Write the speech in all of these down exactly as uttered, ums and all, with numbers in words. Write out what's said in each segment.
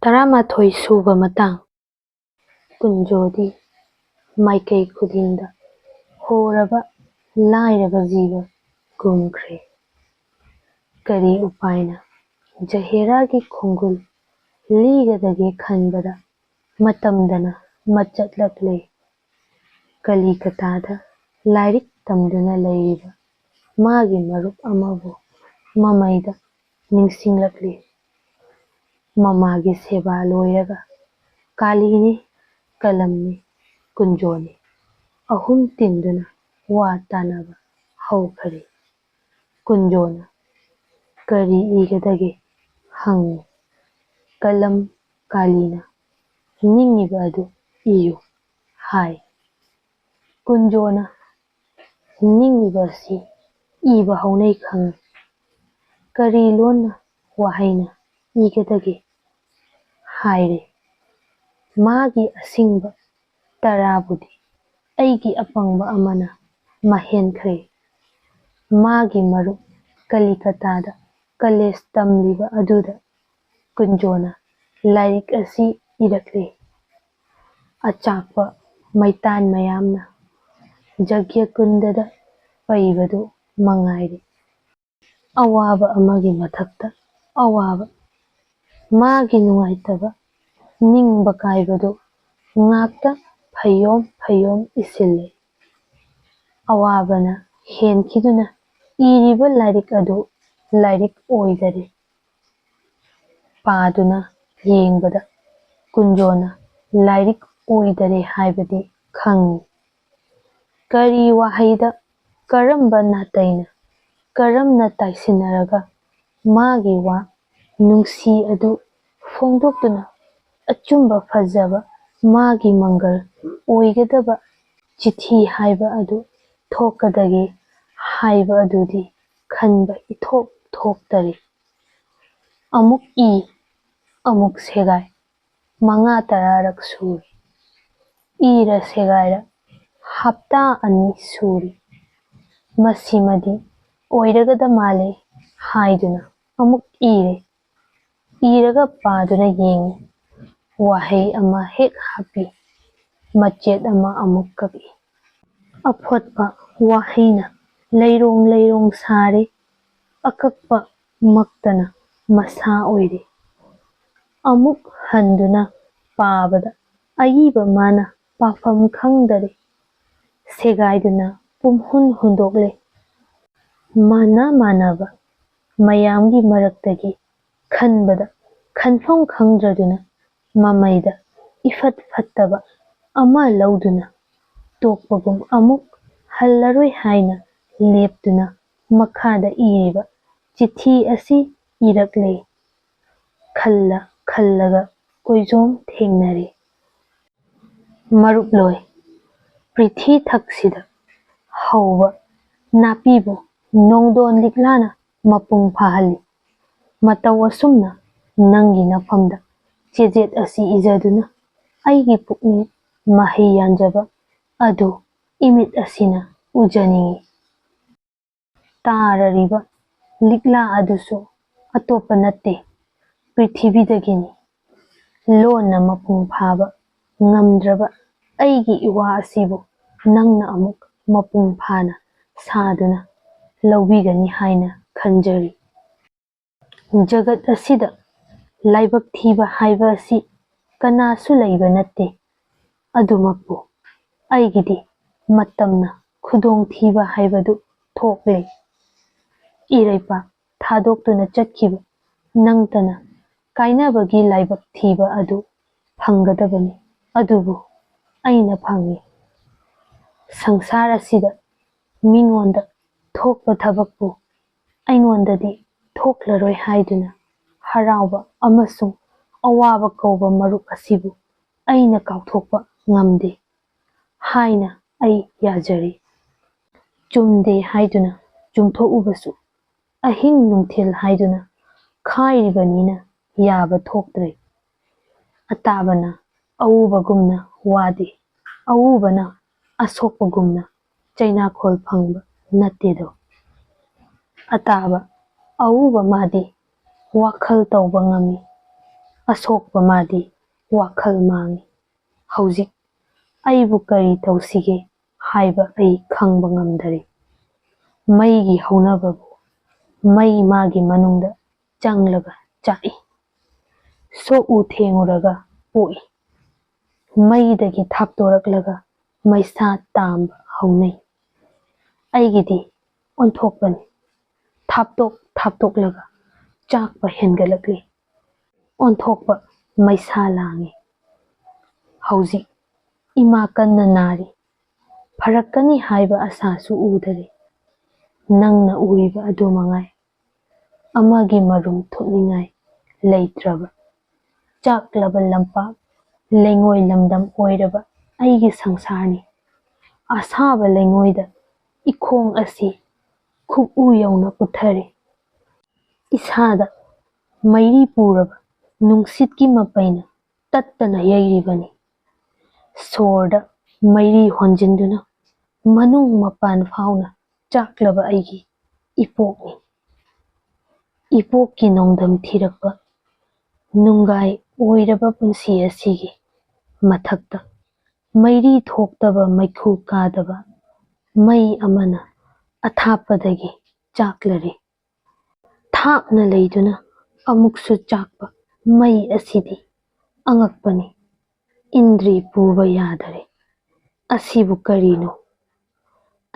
ꯇꯔꯥꯃꯥꯊꯣꯏ ꯁꯨꯕ ꯃꯇꯥꯡ꯫ ꯀꯨꯟꯖꯣꯗꯤ ꯃꯥꯏꯀꯩ ꯈꯨꯗꯤꯡꯗ ꯍꯣꯔꯕ ꯂꯥꯏꯔꯕ ꯖꯤꯕ ꯀꯨꯝꯈ꯭ꯔꯦ꯫ ꯀꯔꯤ ꯎꯄꯥꯏꯅ ꯖꯍꯦꯔꯥꯒꯤ ꯈꯣꯡꯒꯨꯜ ꯂꯤꯒꯗꯒꯦ ꯈꯟꯕꯗ ꯃꯇꯝꯗꯅ ꯃꯆꯠꯂꯛꯂꯦ꯫ ꯀꯂꯤꯀꯇꯥꯗ ꯂꯥꯏꯔꯤꯛ ꯇꯝꯗꯨꯅ ꯂꯩꯔꯤꯕ ꯃꯥꯒꯤ ꯃꯔꯨꯞ ꯑꯃꯕꯨ ꯃꯃꯩꯗ ꯅꯤꯡꯁꯤꯡꯂꯛꯂꯤ꯫ ꯃꯃꯥꯒꯤ ꯁꯦꯕꯥ ꯂꯣꯏꯔꯒ ꯀꯥꯂꯤꯅꯤ, ꯀꯂꯝꯅꯤ, ꯀꯨꯟꯖꯣꯅꯤ ꯑꯍꯨꯝ ꯇꯤꯟꯗꯨꯅ ꯋꯥ ꯇꯥꯅꯕ ꯍꯧꯈꯔꯦ꯫ ꯀꯨꯟꯖꯣꯅ "ꯀꯔꯤ ꯏꯒꯗꯒꯦ?" ꯍꯪꯉꯤ꯫ ꯀꯂꯝ ꯀꯥꯂꯤꯅ "ꯅꯤꯡꯉꯤꯕ ꯑꯗꯨ ꯏꯌꯨ" ꯍꯥꯏ꯫ ꯀꯨꯟꯖꯣꯅ "ꯅꯤꯡꯉꯤꯕ ꯑꯁꯤ ꯏꯕ ꯍꯧꯅꯩ ꯈꯪꯉꯤ꯫ ꯀꯔꯤ ꯂꯣꯟꯅ ꯋꯥꯍꯩꯅ ꯏꯒꯗꯒꯦ?" ꯍꯥꯏꯔꯦ꯫ ꯃꯥꯒꯤ ꯑꯁꯤꯡꯕ ꯇꯔꯥꯕꯨꯗꯤ ꯑꯩꯒꯤ ꯑꯄꯪꯕ ꯑꯃꯅ ꯃꯍꯦꯟꯈ꯭ꯔꯦ꯫ ꯃꯥꯒꯤ ꯃꯔꯨꯞ ꯀꯂꯤꯀꯇꯥꯗ ꯀꯂꯦꯖ ꯇꯝꯂꯤꯕ ꯑꯗꯨꯗ ꯀꯨꯟꯖꯣꯅ ꯂꯥꯏꯔꯤꯛ ꯑꯁꯤ ꯏꯔꯛꯂꯦ꯫ ꯑꯆꯥꯛꯄ ꯃꯩꯇꯥꯟ ꯃꯌꯥꯝꯅ ꯖꯒ꯭ꯌ ꯀꯨꯟꯗꯗ ꯄꯩꯕꯗꯨ ꯃꯉꯥꯏꯔꯦ꯫ ꯑꯋꯥꯕ ꯑꯃꯒꯤ ꯃꯊꯛꯇ ꯑꯋꯥꯕ꯫ ꯃꯥꯒꯤ ꯅꯨꯡꯉꯥꯏꯇꯕ ꯅꯤꯡꯕ ꯀꯥꯏꯕꯗꯨ ꯉꯥꯛꯇ ꯐꯩꯌꯣꯝ ꯐꯩꯌꯣꯝ ꯏꯁꯤꯜꯂꯦ꯫ ꯑꯋꯥꯕꯅ ꯍꯦꯟꯈꯤꯗꯨꯅ ꯏꯔꯤꯕ ꯂꯥꯏꯔꯤꯛ ꯑꯗꯨ ꯂꯥꯏꯔꯤꯛ ꯑꯣꯏꯗꯔꯦ꯫ ꯄꯥꯗꯨꯅ ꯌꯦꯡꯕꯗ ꯀꯨꯟꯖꯣꯅ ꯂꯥꯏꯔꯤꯛ ꯑꯣꯏꯗꯔꯦ ꯍꯥꯏꯕꯗꯤ ꯈꯪꯉꯤ꯫ ꯀꯔꯤ ꯋꯥꯍꯩꯗ ꯀꯔꯝꯕ ꯅꯥꯇꯩꯅ ꯀꯔꯝꯅ ꯇꯥꯏꯁꯤꯟꯅꯔꯒ ꯃꯥꯒꯤ ꯋꯥ ꯅꯨꯡꯁꯤ ꯑꯗꯨ ꯐꯣꯡꯗꯣꯛꯇꯨꯅ ꯑꯆꯨꯝꯕ ꯐꯖꯕ ꯃꯥꯒꯤ ꯃꯪꯒꯜ ꯑꯣꯏꯒꯗꯕ ꯆꯤꯊꯤ ꯍꯥꯏꯕ ꯑꯗꯨ ꯊꯣꯛꯀꯗꯒꯦ ꯍꯥꯏꯕ ꯑꯗꯨꯗꯤ ꯈꯟꯕ ꯏꯊꯣꯛ ꯊꯣꯛꯇꯔꯦ꯫ ꯑꯃꯨꯛ ꯏ, ꯑꯃꯨꯛ ꯁꯦꯒꯥꯏ, ꯃꯉꯥ ꯇꯔꯥꯔꯛ ꯁꯨꯔꯦ꯫ ꯏꯔ ꯁꯦꯒꯥꯏꯔ ꯍꯞꯇꯥ ꯑꯅꯤ ꯁꯨꯔꯦ꯫ "ꯃꯁꯤꯃꯗꯤ ꯑꯣꯏꯔꯒꯗ ꯃꯥꯜꯂꯦ" ꯍꯥꯏꯗꯨꯅ ꯑꯃꯨꯛ ꯏꯔꯦ꯫ ꯏꯔꯒ ꯄꯥꯗꯨꯅ ꯌꯦꯡꯏ꯫ ꯋꯥꯍꯩ ꯑꯃ ꯍꯦꯛ ꯍꯥꯞꯄꯤ, ꯃꯆꯦꯠ ꯑꯃ ꯑꯃꯨꯛ ꯀꯛꯏ꯫ ꯑꯐꯣꯠꯄ ꯋꯥꯍꯩꯅ ꯂꯩꯔꯣꯡ ꯂꯩꯔꯣꯡ ꯁꯥꯔꯤ, ꯑꯀꯛꯄ ꯃꯛꯇꯅ ꯃꯁꯥ ꯑꯣꯏꯔꯤ꯫ ꯑꯃꯨꯛ ꯍꯟꯗꯨꯅ ꯄꯥꯕꯗ ꯑꯏꯕ ꯃꯥꯅ ꯄꯥꯐꯝ ꯈꯪꯗꯔꯦ꯫ ꯁꯦꯒꯥꯏꯗꯨꯅ ꯄꯨꯝꯍꯨꯟ ꯍꯨꯟꯗꯣꯛꯂꯦ꯫ ꯃꯥꯅ ꯃꯥꯟꯅꯕ ꯃꯌꯥꯝꯒꯤ ꯃꯔꯛꯇꯒꯤ ꯈꯟꯕꯗ ꯈꯟꯐꯝ ꯈꯪꯗ꯭ꯔꯗꯨꯅ ꯃꯃꯩꯗ ꯏꯐꯠ ꯐꯠꯇꯕ ꯑꯃ ꯂꯧꯗꯨꯅ ꯇꯣꯛꯄꯒꯨꯝ ꯑꯃꯨꯛ ꯍꯜꯂꯔꯣꯏ ꯍꯥꯏꯅ ꯂꯦꯞꯇꯨꯅ ꯃꯈꯥꯗ ꯏꯔꯤꯕ ꯆꯤꯊꯤ ꯑꯁꯤ ꯏꯔꯛꯂꯦ꯫ ꯈꯜꯂ ꯈꯜꯂꯒ ꯀꯣꯏꯖꯣꯝ ꯊꯦꯡꯅꯔꯦ꯫ ꯃꯔꯨꯞꯂꯣꯏ, ꯄ꯭ꯔꯤꯊꯤ ꯊꯛꯁꯤꯗ ꯍꯧꯕ ꯅꯥꯄꯤꯕꯨ ꯅꯣꯡꯗꯣꯟ ꯂꯤꯛꯂꯥꯅ ꯃꯄꯨꯡ ꯐꯥꯍꯜꯂꯤ꯫ ꯃꯇꯧ ꯑꯁꯨꯝꯅ ꯅꯪꯒꯤ ꯅꯐꯝꯗ ꯆꯦꯖꯦꯠ ꯑꯁꯤ ꯏꯖꯗꯨꯅ ꯑꯩꯒꯤ ꯄꯨꯛꯅꯤꯡ ꯃꯍꯩ ꯌꯥꯟꯖꯕ ꯑꯗꯨ ꯏꯃꯤꯠ ꯑꯁꯤꯅ ꯎꯖꯅꯤꯡꯏ꯫ ꯇꯥꯔꯔꯤꯕ ꯂꯤꯛꯂꯥ ꯑꯗꯨꯁꯨ ꯑꯇꯣꯞꯄ ꯅꯠꯇꯦ, ꯄ꯭ꯔꯤꯊꯤꯕꯤꯗꯒꯤꯅꯤ꯫ ꯂꯣꯟꯅ ꯃꯄꯨꯡ ꯐꯥꯕ ꯉꯝꯗ꯭ꯔꯕ ꯑꯩꯒꯤ ꯏꯋꯥ ꯑꯁꯤꯕꯨ ꯅꯪꯅ ꯑꯃꯨꯛ ꯃꯄꯨꯡ ꯐꯥꯅ ꯁꯥꯗꯨꯅ ꯂꯧꯕꯤꯒꯅꯤ ꯍꯥꯏꯅ ꯈꯟꯖꯔꯤ꯫ ꯖꯒꯠ ꯑꯁꯤꯗ ꯂꯥꯏꯕꯛ ꯊꯤꯕ ꯍꯥꯏꯕ ꯑꯁꯤ ꯀꯅꯥꯁꯨ ꯂꯩꯕ ꯅꯠꯇꯦ꯫ ꯑꯗꯨꯃꯛꯄꯨ ꯑꯩꯒꯤꯗꯤ ꯃꯇꯝꯅ ꯈꯨꯗꯣꯡꯊꯤꯕ ꯍꯥꯏꯕꯗꯨ ꯊꯣꯛꯂꯦ꯫ ꯏꯔꯩꯄꯥꯛ ꯊꯥꯗꯣꯛꯇꯨꯅ ꯆꯠꯈꯤꯕ ꯅꯪꯇꯅ ꯀꯥꯏꯅꯕꯒꯤ ꯂꯥꯏꯕꯛ ꯊꯤꯕ ꯑꯗꯨ ꯐꯪꯒꯗꯕꯅꯤ꯫ ꯑꯗꯨꯕꯨ ꯑꯩꯅ ꯐꯪꯉꯤ꯫ ꯁꯪꯁꯥꯔ ꯑꯁꯤꯗ ꯃꯤꯉꯣꯟꯗ ꯊꯣꯛꯄ ꯊꯕꯛꯄꯨ ꯑꯩꯉꯣꯟꯗꯗꯤ ꯊꯣꯛꯂꯔꯣꯏ ꯍꯥꯏꯗꯨꯅ ꯍꯔꯥꯎꯕ ꯑꯃꯁꯨꯡ ꯑꯋꯥꯕ ꯀꯧꯕ ꯃꯔꯨꯞ ꯑꯁꯤꯕꯨ ꯑꯩꯅ ꯀꯥꯎꯊꯣꯛꯄ ꯉꯝꯗꯦ ꯍꯥꯏꯅ ꯑꯩ ꯌꯥꯖꯔꯤ꯫ ꯆꯨꯝꯗꯦ ꯍꯥꯏꯗꯨꯅ ꯆꯨꯝꯊꯣꯛꯎꯕꯁꯨ ꯑꯍꯤꯡ ꯅꯨꯡꯊꯤꯜ ꯍꯥꯏꯗꯨꯅ ꯈꯥꯏꯔꯤꯕꯅꯤꯅ ꯌꯥꯕ ꯊꯣꯛꯇ꯭ꯔꯦ꯫ ꯑꯇꯥꯕꯅ ꯑꯎꯕꯒꯨꯝꯅ ꯋꯥꯗꯦ, ꯑꯎꯕꯅ ꯑꯁꯣꯛꯄꯒꯨꯝꯅ ꯆꯩꯅꯥꯈꯣꯜ ꯐꯪꯕ ꯅꯠꯇꯦꯗꯣ꯫ ꯑꯇꯥꯕ ꯑꯎꯕ ꯃꯥꯗꯤ ꯋꯥꯈꯜ ꯇꯧꯕ ꯉꯝꯃꯤ꯫ ꯑꯁꯣꯛꯄ ꯃꯥꯗꯤ ꯋꯥꯈꯜ ꯃꯥꯡꯉꯤ꯫ ꯍꯧꯖꯤꯛ ꯑꯩꯕꯨ ꯀꯔꯤ ꯇꯧꯁꯤꯒꯦ ꯍꯥꯏꯕ ꯑꯩ ꯈꯪꯕ ꯉꯝꯗꯔꯦ꯫ ꯃꯩꯒꯤ ꯍꯧꯅꯕꯕꯨ ꯃꯩ ꯃꯥꯒꯤ ꯃꯅꯨꯡꯗ ꯆꯪꯂꯒ ꯆꯥꯛꯏ꯫ ꯁꯣꯛꯎ ꯊꯦꯡꯉꯨꯔꯒ ꯄꯣꯛꯏ꯫ ꯃꯩꯗꯒꯤ ꯊꯥꯞꯇꯣꯔꯛꯂꯒ ꯃꯩꯁꯥ ꯇꯥꯝꯕ ꯍꯧꯅꯩ꯫ ꯑꯩꯒꯤꯗꯤ ꯑꯣꯟꯊꯣꯛꯄꯅꯤ꯫ ꯊꯥꯞꯇꯣꯛ ꯊꯥꯞꯇꯣꯛꯂꯒ ꯆꯥꯛꯄ ꯍꯦꯟꯒꯠꯂꯛꯂꯤ꯫ ꯑꯣꯟꯊꯣꯛꯄ ꯃꯩꯁꯥ ꯂꯥꯡꯉꯤ꯫ ꯍꯧꯖꯤꯛ ꯏꯃꯥ ꯀꯟꯅ ꯅꯥꯔꯤ꯫ ꯐꯔꯛꯀꯅꯤ ꯍꯥꯏꯕ ꯑꯁꯥꯁꯨ ꯎꯗꯔꯦ꯫ ꯅꯪꯅ ꯎꯔꯤꯕ ꯑꯗꯨ ꯃꯉꯥꯏ꯫ ꯑꯃꯒꯤ ꯃꯔꯨꯝ ꯊꯣꯛꯅꯤꯡꯉꯥꯏ ꯂꯩꯇ꯭ꯔꯕ ꯆꯥꯛꯂꯕ ꯂꯝꯄꯥꯛ, ꯂꯩꯉꯣꯏ ꯂꯝꯗꯝ ꯑꯣꯏꯔꯕ ꯑꯩꯒꯤ ꯁꯪꯁꯥꯔꯅꯤ꯫ ꯑꯁꯥꯕ ꯂꯩꯉꯣꯏꯗ ꯏꯈꯣꯡ ꯑꯁꯤ ꯈꯨꯛꯎ ꯌꯧꯅ ꯄꯨꯊꯔꯦ꯫ ꯏꯁꯥꯗ ꯃꯩꯔꯤ ꯄꯨꯔꯕ ꯅꯨꯡꯁꯤꯠꯀꯤ ꯃꯄꯩꯅ ꯇꯠꯇꯅ ꯌꯩꯔꯤꯕꯅꯤ꯫ ꯁꯣꯔꯗ ꯃꯩꯔꯤ ꯍꯣꯟꯖꯤꯟꯗꯨꯅ ꯃꯅꯨꯡ ꯃꯄꯥꯟ ꯐꯥꯎꯅ ꯆꯥꯛꯂꯕ ꯑꯩꯒꯤ ꯏꯄꯣꯛꯅꯤ꯫ ꯏꯄꯣꯛꯀꯤ ꯅꯣꯡꯗꯝ ꯊꯤꯔꯛꯄ ꯅꯨꯡꯒꯥꯏ ꯑꯣꯏꯔꯕ ꯄꯨꯟꯁꯤ ꯑꯁꯤꯒꯤ ꯃꯊꯛꯇ ꯃꯩꯔꯤ ꯊꯣꯛꯇꯕ, ꯃꯩꯈꯨ ꯀꯥꯗꯕ ꯃꯩ ꯑꯃꯅ ꯑꯊꯥꯞꯄꯗꯒꯤ ꯆꯥꯛꯂꯔꯤ꯫ ꯊꯥꯞꯅ ꯂꯩꯗꯨꯅ ꯑꯃꯨꯛꯁꯨ ꯆꯥꯛꯄ ꯃꯩ ꯑꯁꯤꯗꯤ ꯑꯉꯛꯄꯅꯤ꯫ ꯏꯟꯗ꯭ꯔꯤ ꯄꯨꯕ ꯌꯥꯗꯔꯦ꯫ ꯑꯁꯤꯕꯨ ꯀꯔꯤꯅꯣ?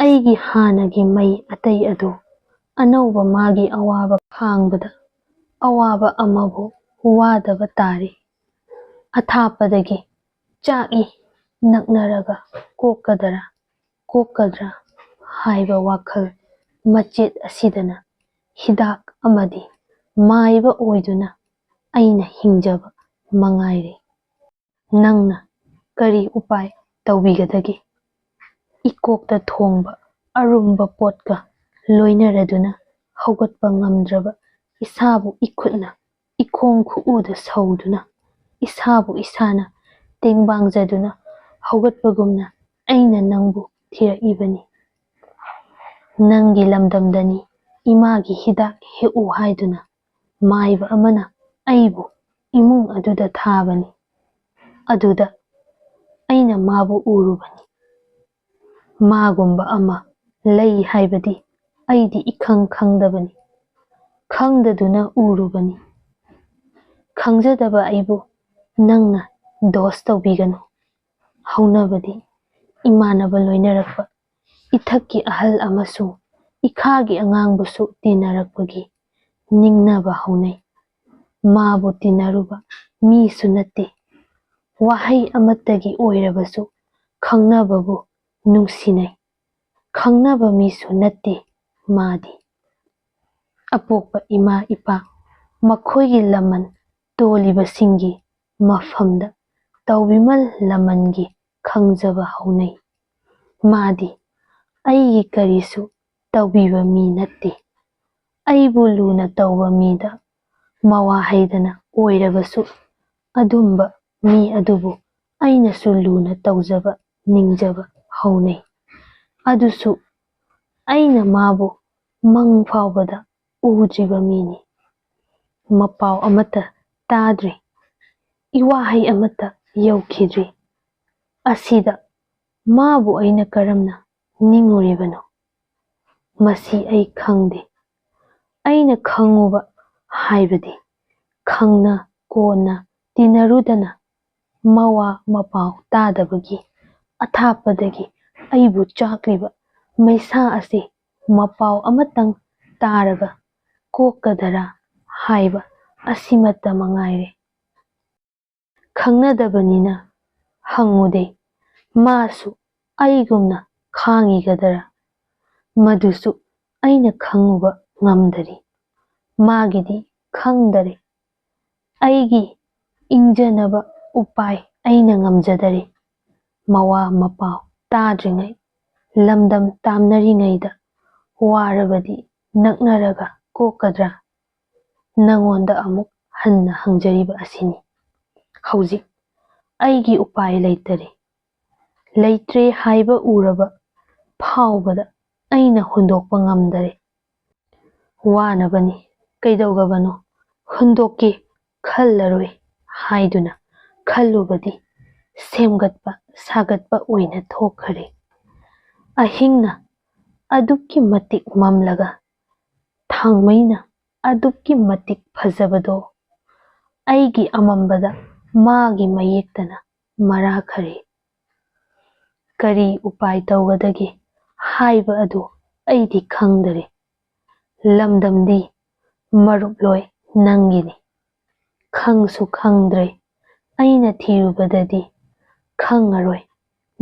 ꯑꯩꯒꯤ ꯍꯥꯟꯅꯒꯤ ꯃꯩ ꯑꯇꯩ ꯑꯗꯨ ꯑꯅꯧꯕ ꯃꯥꯒꯤ ꯑꯋꯥꯕ ꯈꯥꯡꯕꯗ ꯑꯋꯥꯕ ꯑꯃꯕꯨ ꯋꯥꯗꯕ ꯇꯥꯔꯤ꯫ ꯑꯊꯥꯞꯄꯗꯒꯤ ꯆꯥꯛꯏ, ꯅꯛꯅꯔꯒ ꯀꯣꯛꯀꯗꯔꯥ, ꯀꯣꯛꯀꯗ꯭ꯔꯥ ꯍꯥꯏꯕ ꯋꯥꯈꯜ ꯃꯆꯦꯠ ꯑꯁꯤꯗꯅ ꯍꯤꯗꯥꯛ ꯑꯃꯗꯤ ꯃꯥꯏꯕ ꯑꯣꯏꯗꯨꯅ ꯑꯩꯅ ꯍꯤꯡꯖꯕ ꯃꯉꯥꯏꯔꯦ꯫ ꯅꯪꯅ ꯀꯔꯤ ꯎꯄꯥꯏ ꯇꯧꯕꯤꯒꯗꯒꯦ? ꯏꯀꯣꯛꯇ ꯊꯣꯡꯕ ꯑꯔꯨꯝꯕ ꯄꯣꯠꯀ ꯂꯣꯏꯅꯔꯗꯨꯅ ꯍꯧꯒꯠꯄ ꯉꯝꯗ꯭ꯔꯕ ꯏꯁꯥꯕꯨ ꯏꯈꯨꯠꯅ ꯏꯈꯣꯡ ꯈꯨꯎꯗ ꯁꯧꯗꯨꯅ ꯏꯁꯥꯕꯨ ꯏꯁꯥꯅ ꯇꯦꯡꯕꯥꯡꯖꯗꯨꯅ ꯍꯧꯒꯠꯄꯒꯨꯝꯅ ꯑꯩꯅ ꯅꯪꯕꯨ ꯊꯤꯔꯛꯏꯕꯅꯤ꯫ ꯅꯪꯒꯤ ꯂꯝꯗꯝꯗꯅꯤ ꯏꯃꯥꯒꯤ ꯍꯤꯗꯥꯛ ꯍꯦꯛꯎ ꯍꯥꯏꯗꯨꯅ ꯃꯥꯏꯕ ꯑꯃꯅ ꯑꯩꯕꯨ ꯏꯃꯨꯡ ꯑꯗꯨꯗ ꯊꯥꯕꯅꯤ꯫ ꯑꯗꯨꯗ ꯑꯩꯅ ꯃꯥꯕꯨ ꯎꯔꯨꯕꯅꯤ꯫ ꯃꯥꯒꯨꯝꯕ ꯑꯃ ꯂꯩ ꯍꯥꯏꯕꯗꯤ ꯑꯩꯗꯤ ꯏꯈꯪ ꯈꯪꯗꯕꯅꯤ꯫ ꯈꯪꯗꯗꯨꯅ ꯎꯔꯨꯕꯅꯤ꯫ ꯈꯪꯖꯗꯕ ꯑꯩꯕꯨ ꯅꯪꯅ ꯗꯣꯁ ꯇꯧꯕꯤꯒꯅꯨ꯫ ꯍꯧꯅꯕꯗꯤ ꯏꯃꯥꯟꯅꯕ ꯂꯣꯏꯅꯔꯛꯄ, ꯏꯊꯛꯀꯤ ꯑꯍꯜ ꯑꯃꯁꯨꯡ ꯏꯈꯥꯒꯤ ꯑꯉꯥꯡꯕꯨꯁꯨ ꯇꯤꯟꯅꯔꯛꯄꯒꯤ ꯅꯤꯡꯅꯕ ꯍꯧꯅꯩ꯫ ꯃꯥꯕꯨ ꯇꯤꯟꯅꯔꯨꯕ ꯃꯤꯁꯨ ꯅꯠꯇꯦ꯫ ꯋꯥꯍꯩ ꯑꯃꯠꯇꯒꯤ ꯑꯣꯏꯔꯕꯁꯨ ꯈꯪꯅꯕꯕꯨ ꯅꯨꯡꯁꯤꯅꯩ꯫ ꯈꯪꯅꯕ ꯃꯤꯁꯨ ꯅꯠꯇꯦ ꯃꯥꯗꯤ꯫ ꯑꯄꯣꯛꯄ ꯏꯃꯥ ꯏꯄꯥ, ꯃꯈꯣꯏꯒꯤ ꯂꯃꯟ ꯇꯣꯜꯂꯤꯕꯁꯤꯡꯒꯤ ꯃꯐꯝꯗ ꯇꯧꯕꯤꯃꯜ ꯂꯃꯟꯒꯤ ꯈꯪꯖꯕ ꯍꯧꯅꯩ꯫ ꯃꯥꯗꯤ ꯑꯩꯒꯤ ꯀꯔꯤꯁꯨ ꯇꯧꯕꯤꯕ ꯃꯤ ꯅꯠꯇꯦ꯫ ꯑꯩꯕꯨ ꯂꯨꯅ ꯇꯧꯕ ꯃꯤꯗ ꯃꯋꯥ ꯍꯩꯗꯅ ꯑꯣꯏꯔꯕꯁꯨ ꯑꯗꯨꯝꯕ ꯃꯤ ꯑꯗꯨꯕꯨ ꯑꯩꯅꯁꯨ ꯂꯨꯅ ꯇꯧꯖꯕ ꯅꯤꯡꯖꯕ ꯍꯧꯅꯩ꯫ ꯑꯗꯨꯁꯨ ꯑꯩꯅ ꯃꯥꯕꯨ ꯃꯪ ꯐꯥꯎꯕꯗ ꯎꯗ꯭ꯔꯤꯕ ꯃꯤꯅꯤ꯫ ꯃꯄꯥꯎ ꯑꯃꯠꯇ ꯇꯥꯗ꯭ꯔꯤ꯫ ꯏꯋꯥꯍꯩ ꯑꯃꯠꯇ ꯌꯧꯈꯤꯗ꯭ꯔꯤ꯫ ꯑꯁꯤꯗ ꯃꯥꯕꯨ ꯑꯩꯅ ꯀꯔꯝꯅ ꯅꯤꯡꯉꯨꯔꯤꯕꯅꯣ? ꯃꯁꯤ ꯑꯩ ꯈꯪꯗꯦ꯫ ꯑꯩꯅ ꯈꯪꯉꯨꯕ ꯍꯥꯏꯕꯗꯤ ꯈꯪꯅ ꯀꯣꯟꯅ ꯇꯤꯟꯅꯔꯨꯗꯅ ꯃꯋꯥ ꯃꯄꯥꯎ ꯇꯥꯗꯕꯒꯤ ꯑꯊꯥꯞꯄꯗꯒꯤ ꯑꯩꯕꯨ ꯆꯥꯛꯂꯤꯕ ꯃꯩꯁꯥ ꯑꯁꯤ ꯃꯄꯥꯎ ꯑꯃꯇꯪ ꯇꯥꯔꯒ ꯀꯣꯛꯀꯗꯔꯥ ꯍꯥꯏꯕ ꯑꯁꯤꯃꯠꯇ ꯃꯉꯥꯏꯔꯦ꯫ ꯈꯪꯅꯗꯕꯅꯤꯅ ꯍꯪꯉꯨꯗꯦ, ꯃꯥꯁꯨ ꯑꯩꯒꯨꯝꯅ ꯈꯥꯡꯉꯤꯒꯗꯔꯥ? ꯃꯗꯨꯁꯨ ꯑꯩꯅ ꯈꯪꯉꯨꯕ ꯉꯝꯗꯔꯤ꯫ ꯃꯥꯒꯤꯗꯤ ꯈꯪꯗꯔꯦ꯫ ꯑꯩꯒꯤ ꯏꯪꯖꯅꯕ ꯎꯄꯥꯏ ꯑꯩꯅ ꯉꯝꯖꯗꯔꯦ꯫ ꯃꯋꯥ ꯃꯄꯥꯎ ꯇꯥꯗ꯭ꯔꯤꯉꯩ, ꯂꯝꯗꯝ ꯇꯥꯝꯅꯔꯤꯉꯩꯗ ꯋꯥꯔꯕꯗꯤ ꯅꯛꯅꯔꯒ ꯀꯣꯛꯀꯗ꯭ꯔꯥ? ꯅꯉꯣꯟꯗ ꯑꯃꯨꯛ ꯍꯟꯅ ꯍꯪꯖꯔꯤꯕ ꯑꯁꯤꯅꯤ꯫ ꯍꯧꯖꯤꯛ ꯑꯩꯒꯤ ꯎꯄꯥꯏ ꯂꯩꯇꯔꯦ꯫ ꯂꯩꯇ꯭ꯔꯦ ꯍꯥꯏꯕ ꯎꯔꯕ ꯐꯥꯎꯕꯗ ꯑꯩꯅ ꯍꯨꯟꯗꯣꯛꯄ ꯉꯝꯗꯔꯦ꯫ ꯋꯥꯅꯕꯅꯤ, ꯀꯩꯗꯧꯒꯕꯅꯣ? ꯍꯨꯟꯗꯣꯛꯀꯦ ꯈꯜꯂꯔꯣꯏ ꯍꯥꯏꯗꯨꯅ ꯈꯜꯂꯨꯕꯗꯤ ꯁꯦꯝꯒꯠꯄ ꯁꯥꯒꯠꯄ ꯑꯣꯏꯅ ꯊꯣꯛꯈꯔꯦ꯫ ꯑꯍꯤꯡꯅ ꯑꯗꯨꯛꯀꯤ ꯃꯇꯤꯛ ꯃꯝꯂꯒ ꯊꯥꯡꯃꯩꯅ ꯑꯗꯨꯛꯀꯤ ꯃꯇꯤꯛ ꯐꯖꯕꯗꯣ ꯑꯩꯒꯤ ꯑꯃꯝꯕꯗ ꯃꯥꯒꯤ ꯃꯌꯦꯛꯇꯅ ꯃꯔꯥꯈꯔꯦ꯫ ꯀꯔꯤ ꯎꯄꯥꯏ ꯇꯧꯒꯗꯒꯦ ꯍꯥꯏꯕ ꯑꯗꯨ ꯑꯩꯗꯤ ꯈꯪꯗꯔꯦ꯫ ꯂꯝꯗꯝꯗꯤ ꯃꯔꯨꯞꯂꯣꯏ ꯅꯪꯒꯤꯅꯤ꯫ ꯈꯪꯁꯨ ꯈꯪꯗ꯭ꯔꯦ꯫ ꯑꯩꯅ ꯊꯤꯔꯨꯕꯗꯗꯤ ꯈꯪꯉꯔꯣꯏ꯫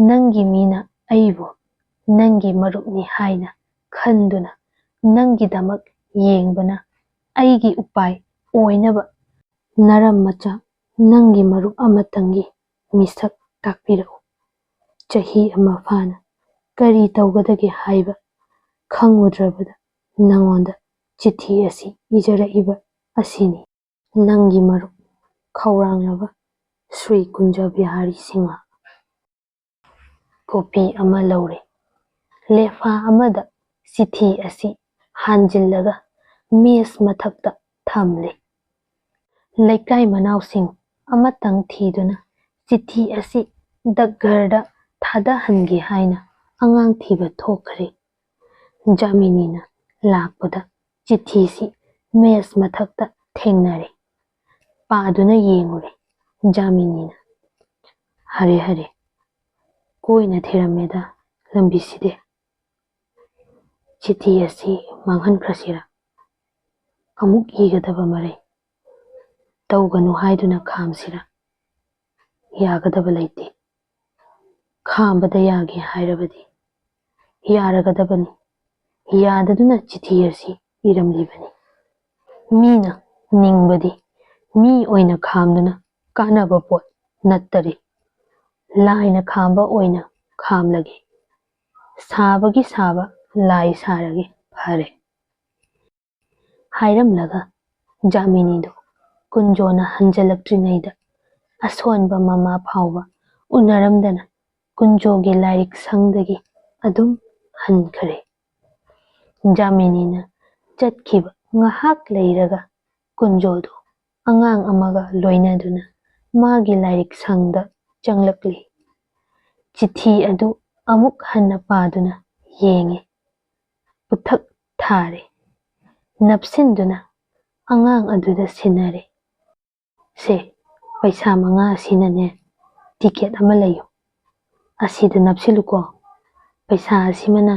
ꯅꯪꯒꯤ ꯃꯤꯅ ꯑꯩꯕꯨ ꯅꯪꯒꯤ ꯃꯔꯨꯞꯅꯤ ꯍꯥꯏꯅ ꯈꯟꯗꯨꯅ ꯅꯪꯒꯤꯗꯃꯛ ꯌꯦꯡꯕꯅ ꯑꯩꯒꯤ ꯎꯄꯥꯏ ꯑꯣꯏꯅꯕ ꯅꯔꯝ ꯃꯆꯥ ꯅꯪꯒꯤ ꯃꯔꯨꯞ ꯑꯃꯇꯪꯒꯤ ꯃꯤꯁꯛ ꯇꯥꯛꯄꯤꯔꯛꯎ꯫ ꯆꯍꯤ ꯑꯃ ꯐꯥꯅ ꯀꯔꯤ ꯇꯧꯒꯗꯒꯦ ꯍꯥꯏꯕ ꯈꯪꯉꯨꯗ꯭ꯔꯕꯗ ꯅꯉꯣꯟꯗ ꯆꯤꯊꯤ ꯑꯁꯤ ꯏꯖꯔꯛꯏꯕ ꯑꯁꯤꯅꯤ꯫ ꯅꯪꯒꯤ ꯃꯔꯨꯞ ꯈꯧꯔꯥꯡꯂꯕ ꯁ꯭ꯔꯤ ꯀꯨꯟꯖ ꯕꯤꯍꯥꯔꯤ ꯁꯤꯡꯍ꯫ ꯀꯣꯄꯤ ꯑꯃ ꯂꯧꯔꯦ꯫ ꯂꯦꯐꯥ ꯑꯃꯗ ꯆꯤꯊꯤ ꯑꯁꯤ ꯍꯥꯟꯖꯤꯜꯂꯒ ꯃꯦꯁ ꯃꯊꯛꯇ ꯊꯝꯂꯦ꯫ ꯂꯩꯀꯥꯏ ꯃꯅꯥꯎꯁꯤꯡ ꯑꯃꯇꯪ ꯊꯤꯗꯨꯅ ꯆꯤꯊꯤ ꯑꯁꯤ ꯗꯛꯒꯔꯗ ꯊꯥꯗꯍꯟꯒꯦ ꯍꯥꯏꯅ ꯑꯉꯥꯡ ꯊꯤꯕ ꯊꯣꯛꯈ꯭ꯔꯦ꯫ ꯖꯥꯃꯤꯅꯤꯅ ꯂꯥꯛꯄꯗ ꯆꯤꯊꯤꯁꯤ ꯃꯦꯁ ꯃꯊꯛꯇ ꯊꯦꯡꯅꯔꯦ꯫ ꯄꯥꯗꯨꯅ ꯌꯦꯡꯉꯨꯔꯦ ꯖꯥꯃꯤꯅꯤꯅ꯫ "ꯍꯔꯦ ꯍꯔꯦ, ꯀꯣꯏꯅ ꯊꯤꯔꯝꯃꯦꯗ ꯂꯝꯕꯤꯁꯤꯗꯤ꯫ ꯆꯤꯊꯤ ꯑꯁꯤ ꯃꯥꯡꯍꯟꯈ꯭ꯔꯁꯤꯔꯥ? ꯑꯃꯨꯛ ꯏꯒꯗꯕ ꯃꯔꯩ ꯇꯧꯒꯅꯨ ꯍꯥꯏꯗꯨꯅ ꯈꯥꯝꯁꯤꯔꯥ? ꯌꯥꯒꯗꯕ ꯂꯩꯇꯦ꯫ ꯈꯥꯝꯕꯗ ꯌꯥꯒꯦ ꯍꯥꯏꯔꯕꯗꯤ ꯌꯥꯔꯒꯗꯕꯅꯤ꯫ ꯌꯥꯗꯗꯨꯅ ꯆꯤꯊꯤ ꯑꯁꯤ ꯏꯔꯝꯂꯤꯕꯅꯤ꯫ ꯃꯤꯅ ꯅꯤꯡꯕꯗꯤ ꯃꯤ ꯑꯣꯏꯅ ꯈꯥꯝꯗꯨꯅ ꯀꯥꯟꯅꯕ ꯄꯣꯠ ꯅꯠꯇꯔꯦ꯫ ꯂꯥꯏꯅ ꯈꯥꯝꯕ ꯑꯣꯏꯅ ꯈꯥꯝꯂꯒꯦ꯫ ꯁꯥꯕꯒꯤ ꯁꯥꯕ ꯂꯥꯏ ꯁꯥꯔꯒꯦ, ꯐꯔꯦ" ꯍꯥꯏꯔꯝꯂꯒ ꯖꯥꯃꯤꯅꯤꯗꯨ ꯀꯨꯟꯖꯣꯅ ꯍꯟꯖꯤꯜꯂꯛꯇ꯭ꯔꯤꯉꯩꯗ ꯑꯁꯣꯟꯕ ꯃꯃꯥ ꯐꯥꯎꯕ ꯎꯅꯔꯝꯗꯅ ꯀꯨꯟꯖꯣꯒꯤ ꯂꯥꯏꯔꯤꯛ ꯁꯪꯗꯒꯤ ꯑꯗꯨꯝ ꯍꯟꯈꯔꯦ꯫ ꯖꯥꯃꯤꯅꯤꯅ ꯆꯠꯈꯤꯕ ꯉꯥꯏꯍꯥꯛ ꯂꯩꯔꯒ ꯀꯨꯟꯖꯣꯗꯨ ꯑꯉꯥꯡ ꯑꯃꯒ ꯂꯣꯏꯅꯗꯨꯅ ꯃꯥꯒꯤ ꯂꯥꯏꯔꯤꯛ ꯁꯪꯗ ꯆꯪꯂꯛꯂꯤ꯫ ꯆꯤꯊꯤ ꯑꯗꯨ ꯑꯃꯨꯛ ꯍꯟꯅ ꯄꯥꯗꯨꯅ ꯌꯦꯡꯉꯤ꯫ ꯎꯊꯛ ꯊꯥꯔꯦ꯫ ꯅꯞꯁꯤꯟꯗꯨꯅ ꯑꯉꯥꯡ ꯑꯗꯨꯗ ꯁꯤꯟꯅꯔꯦ꯫ "ꯁꯦ, ꯄꯩꯁꯥ ꯃꯉꯥ ꯑꯁꯤꯅꯅꯦ ꯇꯤꯀꯦꯠ ꯑꯃ ꯂꯩꯌꯨ꯫ ꯑꯁꯤꯗ ꯅꯞꯁꯤꯜꯂꯨꯀꯣ꯫ ꯄꯩꯁꯥ ꯑꯁꯤꯃꯅ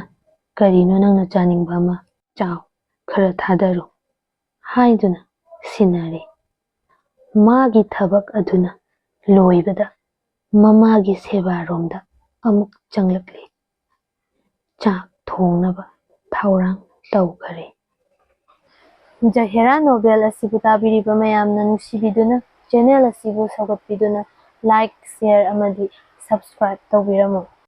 ꯀꯔꯤꯅꯣ ꯅꯪꯅ ꯆꯥꯅꯤꯡꯕ ꯑꯃ ꯆꯥꯎ, ꯈꯔ ꯊꯥꯗꯔꯨ" ꯍꯥꯏꯗꯨꯅ ꯁꯤꯟꯅꯔꯦ꯫ ꯃꯥꯒꯤ ꯊꯕꯛ ꯑꯗꯨꯅ ꯂꯣꯏꯕꯗ ꯃꯃꯥꯒꯤ ꯁꯦꯕꯥꯔꯣꯝꯗ ꯑꯃꯨꯛ ꯆꯪꯂꯛꯂꯤ꯫ ꯆꯥꯛ ꯊꯣꯡꯅꯕ ꯊꯧꯔꯥꯡ ꯇꯧꯈꯔꯦ꯫ ꯖꯍꯦꯔꯥ ꯅꯣꯚꯦꯜ ꯑꯁꯤꯕꯨ ꯇꯥꯕꯤꯔꯤꯕ ꯃꯌꯥꯝꯅ ꯅꯨꯡꯁꯤꯕꯤꯗꯨꯅ ꯆꯦꯅꯦꯜ ꯑꯁꯤꯕꯨ ꯁꯧꯒꯠꯄꯤꯗꯨꯅ ꯂꯥꯏꯛ, ꯁꯤꯌꯔ ꯑꯃꯗꯤ ꯁꯕꯁꯀ꯭ꯔꯥꯏꯕ ꯇꯧꯕꯤꯔꯝꯃꯨ꯫